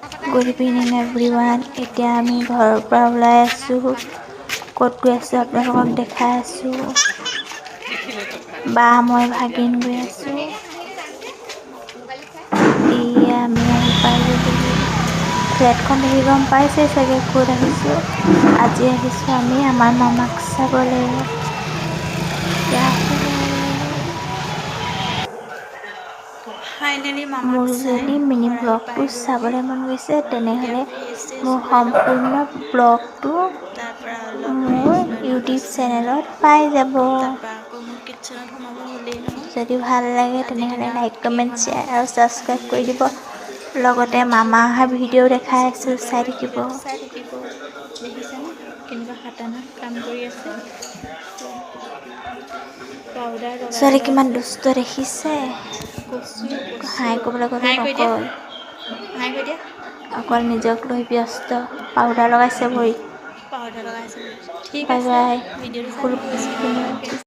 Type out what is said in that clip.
Good evening everyone. এতিয়া আমি ঘৰৰ পৰা ওলাই আছোঁ। ক'ত গৈ আছোঁ আপোনালোকক দেখাই আছোঁ। বা, মই, ভাগিন গৈ আছোঁ। এয়া আমি আহি পালোহি। ফ্লেটখন দেখি গম পাইছে চাগে ক'ত আহিছোঁ। আজি আহিছোঁ আমি আমাৰ মামাক চাবলৈ। এতিয়া ফাইনেলি মামাক মোৰ চাই যদি মিনি ঘৰ আহি ব্লগটো পাই গ'লোহি। চাবলৈ মন গৈছে, এতিয়া তেনেহ'লে ফ্ৰেছ চেছ মোৰ হৈ লওঁ। সম্পূৰ্ণ ব্লগটো তাৰ পৰা অলপ মোৰ ৰেষ্ট লৈ লওঁ ইউটিউব 10 মিনিট। চেনেলত পাই যাব। তাৰপৰা আকৌ মোৰ কিটচেনত সোমাব হ'লেই নহয়। যদি ভাল লাগে, আজিৰ তেনেহ'লে দিনত লাইক, কি কমেণ্ট, বনাওঁ শ্বেয়াৰ আৰু ছাবস্ক্ৰাইব কৰি দিব। লগতে মামা অহা ভিডিঅ' দেখাই আছোঁ, বাই চাই বাই। থাকিব। ভিডিঅ'টো চাই থাকিব। দেখিছেনে কেনেকুৱা খাতাৰনাক কাম কৰি আছে? পাউডাৰ লগাই ছোৱালী লগাই কিমান আছে। দুষ্ট দেখিছে? কচু কচু। হাই ক'বলৈ গ'লে হাই কৈ দিয়া। নকয়। হাই কৈ দিয়া। অকল নিজক লৈ ব্যস্ত। পাউডাৰ লগাইছে ভৰিত। পাউডাৰ লগাইছে। ঠিক বাই আছে, বাই। ভিডিঅ'টো চাই ফুল থাকিব, স্কিপ নকৰাকৈ।